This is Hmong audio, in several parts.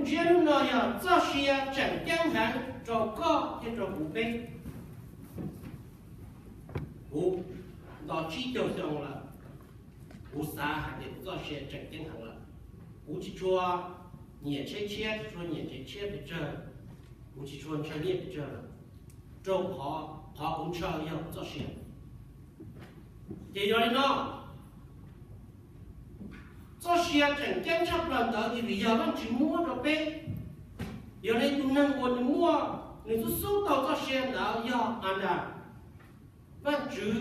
Siab hnub no yog txoj sia tseem ceeb heev rau koj thiab rau kuv peb. Kuv nto tsib caug xyoo lawm, kuv xav hais tias kuv txoj sia tseem ceeb heev lawm. Kuv tsis tshua nyiam tsheb tshiab, tsis tshua nyiam tsev tshiab pes tsawg, kuv tsis tshua ntshaw nyiaj pes tsawg lawm, rau qhov qhov kuv ntshaw yog kuv txoj sia. Ces yog li no, txoj sia tseem ceeb tshaj plaws ntawd vim yog Vajtswv muab rau peb. Yog li tus neeg uas nws muaj, nws xub xub tau txoj sia ntawd yog Adas. Vajtswv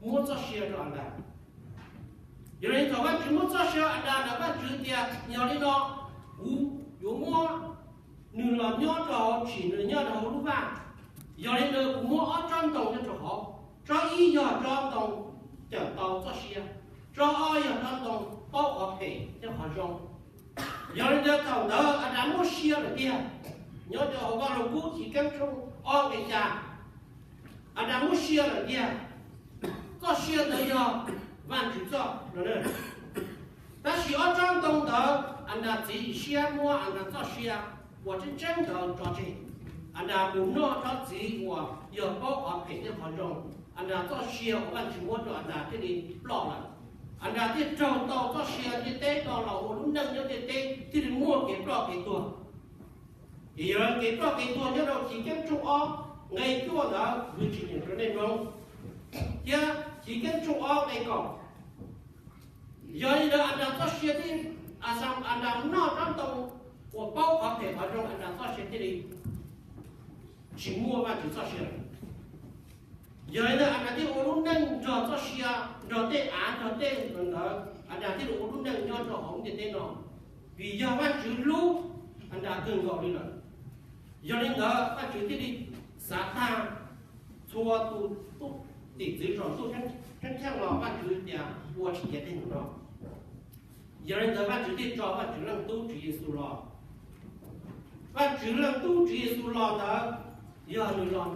muab txoj sia rau Adas. Yog li thaum Vajtswv muab txoj sia rau Adas ntawd, Vajtswv tias yog li no, kuv yuav muab nws los nyob rau hauv, tsim nws nyob rau hauv lub vaj. Yog li ntawd kuv muab ob tsob ntoo nyob rau hauv, tsob ib yog tsob ntoo cawm tau txoj sia, tsob ob yog tsob ntoo paub qhov phem thiab qhov zoo. Yog li ntawd thaum ntawd Adas muaj sia lawm tiag. Nyob rau hauv Vaj Lug Kub Chiv Keeb tshooj ob nqe xya, Adas muaj sia lawm tiag. Txoj sia ntawd yog Vajtswv txoj. Tab sis ob tsob ntoo ntawd Adas txiav txim siab muab Adas txoj sia uas tseeb tseeb ntawd tso tseg. Adas mus noj tsob txiv uas yog paub qhov phem thiab qhov zoo. Adas txoj sia uas Vajtswv muab rau Adas thiaj li ploj lawm. Adas thiaj raug tau txoj sia ntiaj teb no los ua lub neej nyob ntiaj teb thiaj li muaj kev ploj kev tuag. Ces yog kev ploj kev tuag nyob rau Chiv Keeb tshooj ob nqe cuaj ntawd kuv tsis nyeem rau nej mloog, thiab Chiv Keeb tshooj ob nqe kaum. Yog li ntawd Adas txoj sia thiaj, Adas noj tsob ntoo uas paub qhov phem qhov zoo, Adas txoj sia thiaj li tsis muaj Vajtswv txoj sia lawm. Yog li ntawd Adas thiaj ua lub neej nrog txoj sia, nrog tej av, nrog tej ntawd, Adas thiaj li ua lub neej nyob rau hauv ntiaj teb no. Vim yog Vajtswv hlub Adas kawg nkaus li lawm. Yog li ntawd Vajtswv thiaj li xav tag txhua tus, tus tim txwv saum ntuj ceeb tsheej los Vajtswv tias ua tsis tiav tej ntawd no. Yog li ntawd Vajtswv thiaj tso Vajtswv Leej Tub Tswv Yexus los. Vajtswv Leej Tub Tswv Yexus los ntawd yog nws los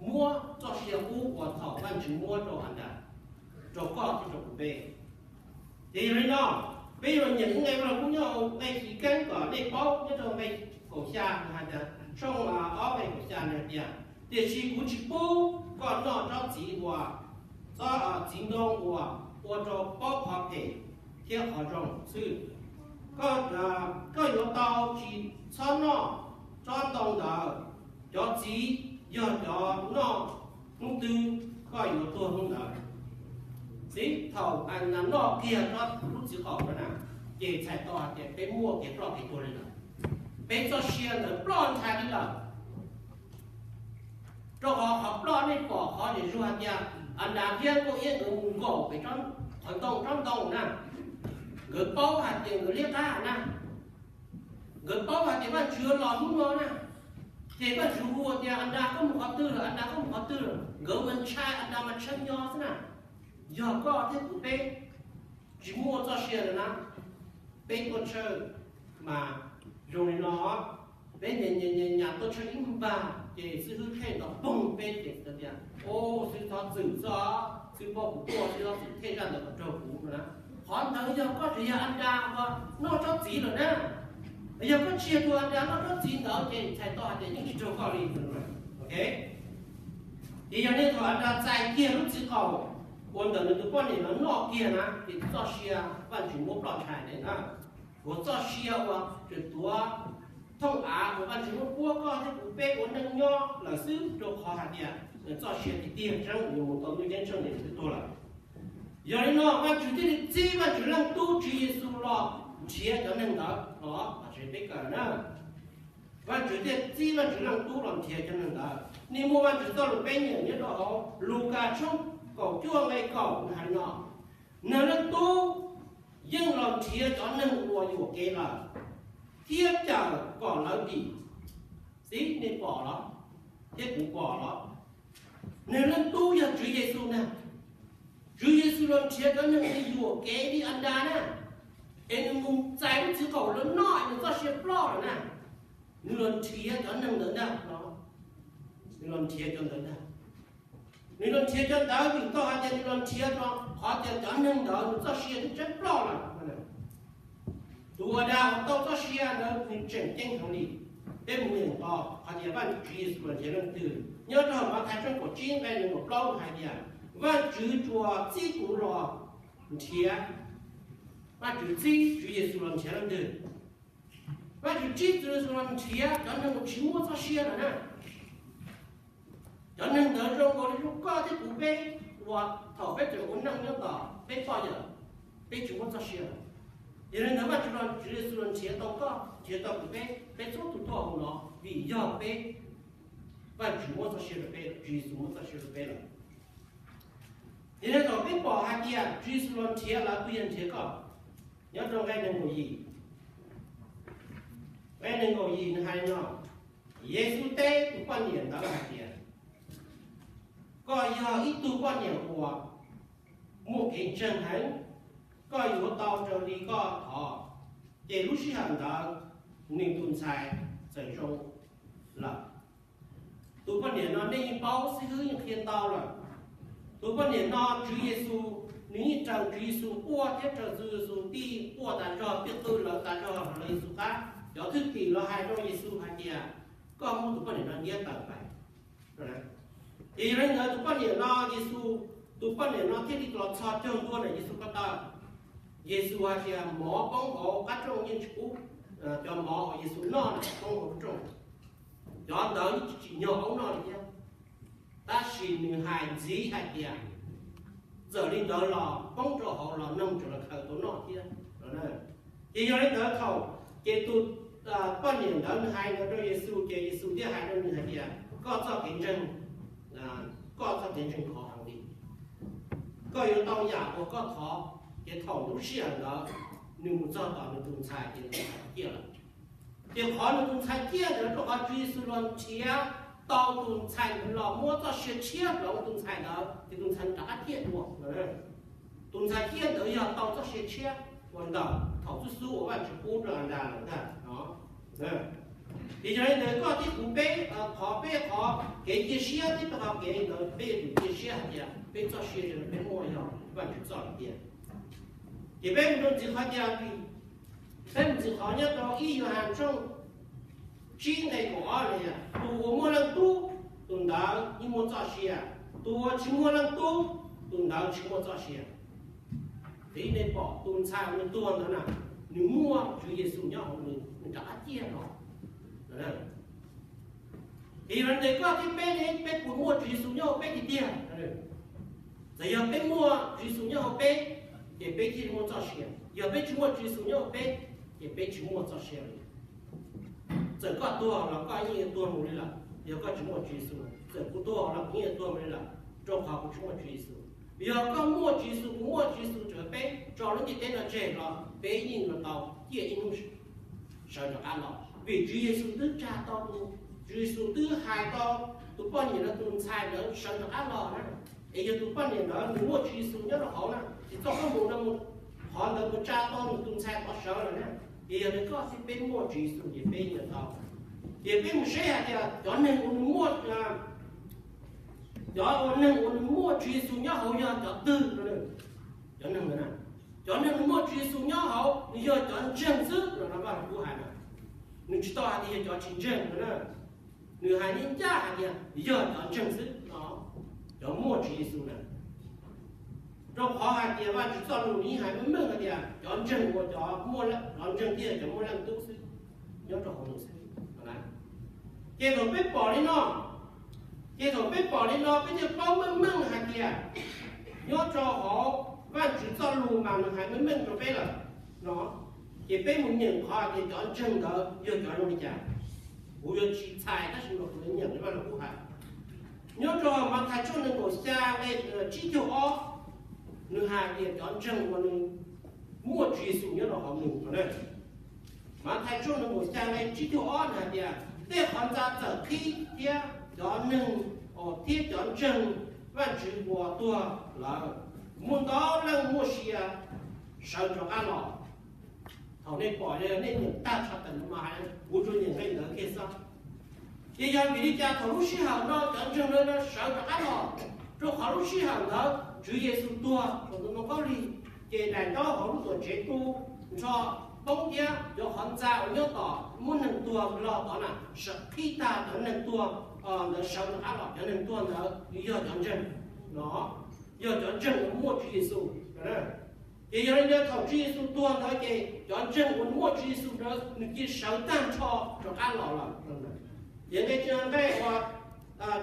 muab txoj sia qub uas thaum Vajtswv muab rau Adas, rau koj thiab rau kuv peb. Ces yog li no, peb yuav nyeem ib nqe Vaj Lug Kub nyob hauv nqe Chiv Keeb kom nej paub, nyob rau nqe kaum xya hais tias, tshooj ob nqe kaum xya nws hais tias, tiam sis kuv tsis pub koj noj tsob txiv uas, tsob txiv ntoo uas ua rau paub qhov phem thiab qhov zoo xwb. Koj yuav tau tsis txhob noj tsob ntoo ntawd. Cov txiv yog cov noj hnub twg, koj yuav tuag hnub ntawd. Txiv, thaum Adas noj kiag tsob lub txiv qaum no na, ces txhais tau hais tias peb muaj kev ploj kev tuag li lawm. Peb txoj sia ntawd ploj ntshai li lawm. Rau qhov qhov ploj nej pom qhov nim zuag hais tias Adas thiab Nkauj Iab nkawd mus nkaum pem qhov ntoo, tsob ntoo na, nkawd paub hais tias nkawd liab qab na, nkawd paub hais tias Vajtswv los hnub no na, ces Vajtswv hu tias Adas koj mus qhov twg lawm, Adas koj mus qhov twg lawm, nkawd mas ntshai, Adas mas tshee nyo xwb na. Yog koj thiab kuv peb tsis muaj txoj sia lawm na, peb tuaj tshawj mas zoo li no, peb nyas nyas nyas tuaj tshawj ib npag ces xib hwb thej ntaus poog peb ces tias, o, xib hwb thov txwm xwb, xib hwb paub kuv tuaj, xib hwb thov txwm, thej zaj ntawd kom raug kuv no na. Qhov ntawd yog koj tsis yog Adas uas noj tsob txiv lawm na. Yog koj tsis yog tus Adas noj tsob txiv ntawd ces txhais tau hais tias yeej tsis raug koj li. Ces yog nej thaum Adas txais kiag lub txiv qaum uas ntawm nws tus poj niam no noj kiag na, ces txoj sia Vajtswv muab ploj ntshai ne na. Uas txoj sia uas tseem tuav thooj av uas Vajtswv muab puab koj thiab kuv peb ua neej nyob lawm xwb, rau qhov hais tias txoj sia tiag tiag tseeb yuav mus tau ntuj ceeb tsheej nim twb tuag lawm. Yog li no Vajtswv thiaj li txib Vajtswv Leej Tub Tswv Yexus los nrhiav cov neeg ntawd los, peb kawm na. Vajtswv thiaj txib Vajtswv Leej Tub los nrhiav cov neeg ntawd. Nej muaj Vajtswv txoj lus peb nyeem nyob rau hauv Lukas tshooj kaum cuaj nqe kaum hais no, Neeg Leej Tub yeej los nrhiav cov neeg uas yuam kev lawm thiab cawm kom lawv dim. Xib, nej pom los? Thiab kuv pom los? Neeg Leej Tub yog Tswv Yexus na. Tswv Yexus los nrhiav cov neeg uas yuam kev li Adas na, es nws mus txais lub txiv qaum lawv noj es nws txoj sia ploj lawm na. Nws los nrhiav cov neeg ntawd ntag no. Nws los nrhiav cov ntawd ntag. Nws los nrhiav cov ntawd vim tau hais tias nws los nrhiav rau qhov tias cov neeg ntawd nws txoj sia twb tseem ploj lawm. Tus ua dag uas tau txoj sia ntawd nws tseem ceeb heev li. Peb mus nyeem qhov tias Vajtswv Yexus los nrhiav leej twg. Nyob rau Mathais tshooj kaum tsib nqe nees nkaum plaub hais tias Vajtswv tsuas txib kuv los nrhiav. Vajtswv txib Tswv Yexus los nrhiav leej twg? Vajtswv txib Tswv Yexus los nrhiav cov neeg uas tsis muaj txoj sia lawm na. Cov neeg ntawd zoo nkaus li koj thiab kuv peb, uas thaum peb tseem ua neej nyob tos peb poj yawm, peb tsis muaj txoj sia lawm. Yog li ntawd Vajtswv los, Tswv Yexus los nrhiav tau koj, nrhiav tau kuv peb, peb txhua tus tuaj hauv no vim yog peb, Vajtswv muab txoj sia rau peb, Tswv Yexus muab txoj sia rau peb lawm. Yog li ntawd thaum peb pom hais tias Tswv Yexus los nrhiav lawv, twb yog nrhiav koj. Nyob rau nqe nees nkaum yim, nqe nees nkaum yim nws hais li no: Yexus teb tus poj niam ntawd hais tias, koj yog ib tug poj niam uas muaj kev ntseeg heev, koj yuav tau raws li koj thov. Ces lub sij hawm ntawd nws tus ntxhais txawm zoo lawm. Tus poj niam no nej yeej paub xib hwb yeej qhia ntau lawm. Tus poj niam no Tswv Yexus, nws yeej raws Tswv Yexus quaj thiab raws Tswv Yexus tij quaj tas zog, tij qw lawv tas zog, lawv Yexus qab. Cov thwj tim los hais rau Yexus hais tias, koj muab tus poj niam no ntiab tawm mus. Ces yog li ntawd tus poj niam no Yexus, tus poj niam no thiaj li los txhos caug ntua ntawm Yexus ko taw. Yexus hais tias mov poob hauv qab rooj yeej tsis pub, cov mov uas Yexus noj na poob hauv qab rooj, cov ntawd yeej tsis tsim nyog poob noj li thiab. Tab sis nws hais ntxiv hais tias, txawm li ntawd los poob rau hauv los noog tseem los khaws tau noj thiab. Ces yog li ntawd thaum, ces tus poj niam ntawd nws hais ntawd rau Yexus ces Yexus thiaj hais rau nws hais tias, koj txoj kev ntseeg, koj txoj kev ntseeg khov heev li, koj yuav tau yam uas koj thov. Ces thaum lub sij hawm ntawd nws mus txog tom nws tus ntxhais ces nws tus ntxhais ciaj lawm. Ces qhov nws tus ntxhais ciaj ntawd rau qhov Tswv Yexus los nrhiav tau tus ntxhais ntawd los muab txoj sia tshiab rau tus ntxhais ntawd ces tus ntxhais rov qab ciaj dua. Tus ntxhais ciaj ntawd yog tau txoj sia tshiab uas ntawm thaum xub xub uas Vajtswv pub rau Adas lawm ntag no. Ces yog li ntawd koj thiab kuv peb, qhov peb qhov kev cia siab thiab qhov kev ntawd peb yuav tsum cia siab hais tias peb txoj sia uas peb muaj yog Vajtswv txoj lawm tiag. Ces peb mus rau ntxiv qhov tias, peb mus ntxiv qhov nyob rau ib Yauhas tshooj tsib nqe kaum ob li, tus uas muaj Leej Tub, tus ntawd yeej muaj txoj sia, tus uas tsis muaj Leej Tub, tus ntawd tsis muaj txoj sia. Ces nej pom tus ntxhais uas nws tuag ntawd na, nws muaj Tswv Yexus nyob hauv nws, nws rov qab ciaj los. Ces yog li ntawd koj thiab peb ne, peb puas muaj Tswv Yexus nyob hauv peb tiag tiag? Txawm yog peb muaj Tswv Yexus nyob hauv peb, ces peb thiaj muaj txoj sia. Yog peb tsis muaj Tswv Yexus nyob hauv peb, ces peb tsis muaj txoj sia li. Txawm koj tuag los koj yeej yuav tuag mus li lawm, yog koj tsis muaj Tswv Yexus. Txawm kuv tuag los kuv yeej yuav tuag mus li lawm, rau qhov kuv tsis muaj Tswv Yexus. Yog koj muaj Tswv Yexus, kuv muaj Tswv Yexus, txawm peb tso lub ntiaj teb no tseg los peb yeej yuav tau ciaj ib hnub sawv rov qab los, vim Tswv Yexus twb tsa tau tus, Tswv Yexus twb hais tau tus poj niam ntawd tus ntxhais ntawd sawv rov qab los na. Es yog tus poj niam ntawd nws muaj Tswv Yexus nyob rau hauv na, ces txoj koob hmoov no, qhov ntawd mus tsa tau nws tus ntxhais tod sawv lawm na. Ces yog li koj thiab peb muaj Tswv Yexus ces peb yuav tau. Ces peb mus saib hais tias cov neeg uas nws muaj, cov uas neeg uas nws muaj Tswv Yexus nyob hauv yog cov twg no. Cov neeg ntawd na, cov neeg nws muaj Tswv Yexus nyob hauv nws yog cov ntseeg xwb no, Vaj Lug Kub hais na. Nws tsis tau hais tias yog cov tsis ntseeg no na. Nws hais ncaj ncaj hais tias yog cov ntseeg xwb no, cov muaj Tswv Yexus na. Rau qhov hais tias Vajtswv txoj lus nws yeej hais meej meej hais tias cov ntseeg uas cov muaj, cov ntseeg thiaj cov muaj Leej Tub xwb, nyob rau hauv nws xwb. Ces thaum peb pom li no, ces thaum peb pom li no peb thiaj paub meej meej hais tias nyob rau hauv Vajtswv txoj lus mas nws hais meej meej rau peb lawm no. Ces peb mus nyeem qhov hais tias cov ntseeg ntawd yog cov zoo li cas. Kuv yuav tsis txhais tab sis mas kuv yuav nyeem li Vaj Lug Kub hais. Nyob rau Mathais tshooj nees nkaum xya nqe tsib caug ob, nws hais tias cov ntseeg uas nws muaj Tswv Yexus nyob rau hauv nws no na. Mathais tshooj nees nkaum xya nqe tsib caug ob nws hais tias tej qhov ntxa txawm qhib thiab cov neeg, thiab cov ntseeg Vajtswv uas tuag lawm, muaj ntau leej muaj sia sawv rov qab los. Thaum nej pom nej nyeem tag tshaj tawm no mas kuv tsuas nyeem nqe ntawd kiag xwb. Ces yog vim li cas thaum lub sij hawm no cov ntseeg ntawd sawv rov qab los? Rau qhov lub sij hawm ntawd Tswv Yexus tuag saum ntoo khaub lig, ces daim ntaub hauv lub tuam tsev tu nrho, poob thiab cov qhov ntxa uas nyob tom muab neeg tuag los tod na, sawv qhib tag cov neeg tuag ntawd sawv rov qab los. Cov neeg tuag ntawd yog cov ntseeg no, yog cov ntseeg uas muaj Tswv Yexus. Ces yog li ntawd thaum Tswv Yexus tuag ntawd ces cov ntseeg uas muaj Tswv Yexus ntawd nws cia sawv tag nrho rov qab los lawm. Ces nqe, nqe uas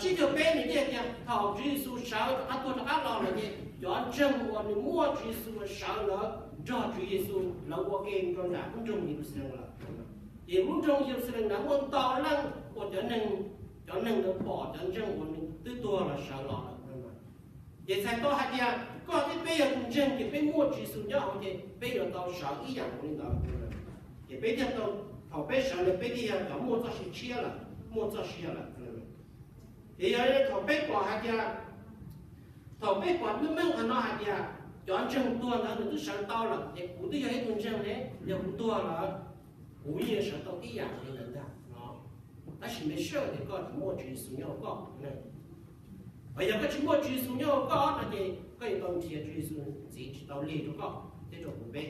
tsib caug peb nws thiaj tias thaum Tswv Yexus sawv rov qab tuag rov qab los lawm ces cov ntseeg uas nws muaj Tswv Yexus sawv lawm nrog Tswv Yexus lawv ua ke rau nram lub nroog Yeluxalees lawm. Ces lub nroog Yeluxalees ntawd muaj ntau leej uas cov neeg, cov neeg ntawd pom cov ntseeg uas nws twb tuag los sawv los lawm. Ces txhais tau hais tias koj thiab peb yog tus ntseeg ces peb muaj Tswv Yexus nyob hauv ces peb yuav tau sawv ib yam li ntawd. Ces peb thiaj tau, thaum peb sawv lawm peb thiaj yog cov muaj txoj sia tshiab lawm, muaj txoj sia lawm. Ces yog li thaum peb pom hais tias, thaum peb pom meej meej qhov no hais tias cov ntseeg tuag ntawd nws twb sawv tau lawm ces kuv twb yog ib tug ntseeg ne, yog kuv tuag lawm kuv yeej sawv tau tib yam li ntawd ntag no. Tab sis make sure tias koj tsis muaj Tswv Yexus nyob hauv koj. Hos yog koj tsis muaj Tswv Yexus nyob hauv koj no ces koj yuav tau nrhiav Tswv Yexus ntxiv tsis tau lig rau koj thiab rau kuv peb.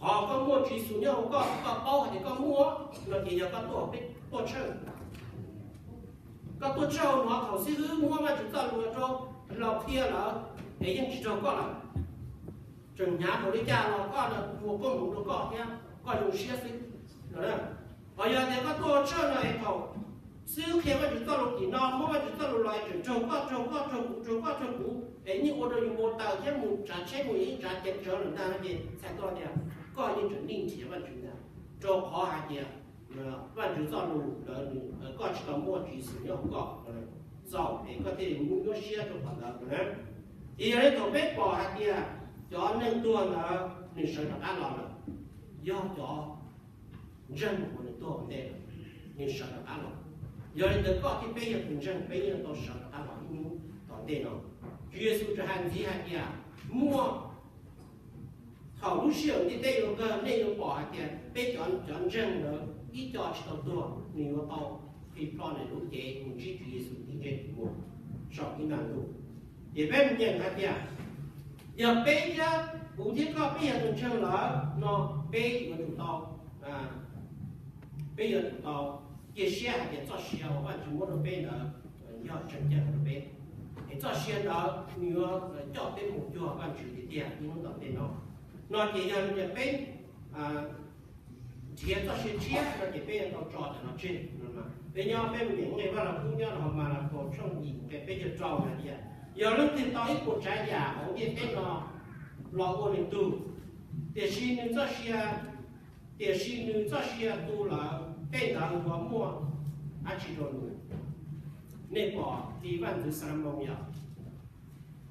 Qhov koj muaj Tswv Yexus nyob hauv koj, koj paub hais tias koj muaj no ces yog koj tuaj, tuaj tshawj, koj tuaj tshawj no thaum xib hwb muab Vajtswv txoj lus rau, los qhia lawm es yeej tsis raug koj lawm. Tseem hnyav npaum li cas los koj ua koob hmoov rau koj thiab koj zoo siab xwb. Hos yog tias koj tuaj tshawj no es thaum xib hwb qhia Vajtswv txoj lus tim no, muab Vajtswv txoj lus los es tseem raug koj, raug koj, raug kuv, raug koj, raug kuv es yeej ua rau yus npau taws thiab mus tsav tsheb mus yeej tsav ceev tsawv lawm ntag no ces txhais tau tias koj yeej tseem neej nrhiav Vajtswv ntag. Rau qhov hais tias Vajtswv txoj lus lawm koj tsis tau muaj Tswv Yexus nyob hauv koj, txaus es koj thiaj li nyuaj siab rau qhov ntawd na. Ces yog li thaum peb pom hais tias cov neeg tuag ntawd nws sawv rov qab los lawm, yog cov ntseeg uas nws tuag ua ntej lawm, nws sawv rov qab los. Yog li ntawd koj thiab peb yog tus ntseeg peb yeej tau sawv rov qab los ib hnub tom ntej no. Tswv Yexus tau hais ntxiv hais tias muaj, thaum lub sij hawm ntiaj teb yuav kawg nej yuav pom hais tias peb cov, cov ntseeg ntawd ib co tsis tau tuag nws yuav tau phim plho nws lub cev mus ntsib Tswv Yexus tim ntsej tim muag saum ib nta ntuj. Ces peb mus nyeem hais tias yog peb thiab, kuv thiab koj peb yog tus ntseeg lawm no, peb yuav tsum tau, peb yuav tsum tau cia siab hais tias txoj sia uas Vajtswv muab rau peb ntawd yog tseem ceeb rau peb. Es txoj sia ntawd nws yuav coj peb mus cuag Vajtswv tiag tiag ib hnub tom ntej no. No ces yog li tias peb nrhiav txoj sia tshiab no ces peb yuav tau tso cov no tseg. Peb nyob peb mus nyeem nqe Vaj Lug Kub nyob rau hauv Malakaus tshooj yim nqe peb caug rau hais tias yog leej twg tau ib puas tsav yam hauv ntiaj teb no los ua nws tug, tiam sis nws txoj sia, tiam sis nws txoj sia tu lawm, tej ntawd yuav muaj dab tsi rau nws? Nej pom li vaj ntxwv Xalumoos yog,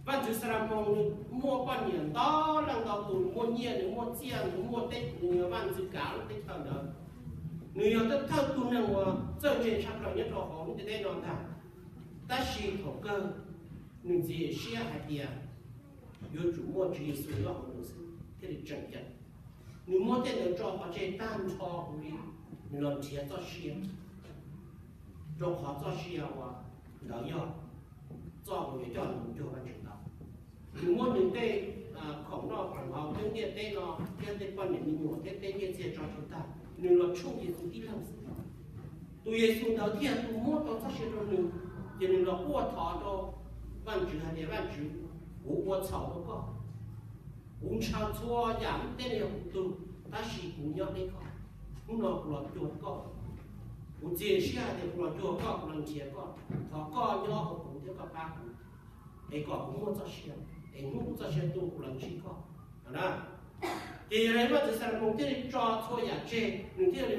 vaj ntxwv Xalumoos nws muaj poj niam ntau leej ntau tus, nws muaj nyiaj, nws muaj txiaj, nws muaj teb, nws yog vaj ntxwv kav lub teb chaws ntawd. Nws yog thawj, thawj tug neeg uas txawj ntse tshaj plaws nyob rau hauv lub ntiaj teb no ntag. Tab sis thaum kawg nws txiav siab hais tias yuav tsum muaj Tswv Yexus nyob hauv nws xwb thiaj li tseem ceeb. Nws muab tej ntawd tso pov tseg tag nrho huv li, nws los nrhiav txoj sia, rau qhov txoj sia uas ntawd yog txoj uas yuav coj nws mus cuag Vajtswv tau. Nws muab nws tej khoom noj khoom haus thiab ntiaj teb no thiab tej poj niam me nyuam thiab tej nyiaj txiag tso tseg tag, nws los tshooj Yexus tib leeg xwb. Tus Yexus ntawd thiaj tus muab tau txoj sia rau nws, ces nws los quaj thov rau Vajtswv hais tias, Vajtswv, kuv ua txhaum rau koj, kuv ntshaw txhua yam lub teb no yog kuv tug, tab sis kuv nyob deb koj, hnub no kuv los cuag koj. Kuv txiav siab hais tias kuv los cuag koj, kuv los nrhiav koj, thov koj nyob hauv kuv thiab koj pab kuv, es kom kuv muaj txoj sia, es hnub kuv txoj sia tu kuv los ntsib koj. Ces yog li vaj ntxwv Xalumoos thiaj li tso txhua yam tseg, nws thiaj li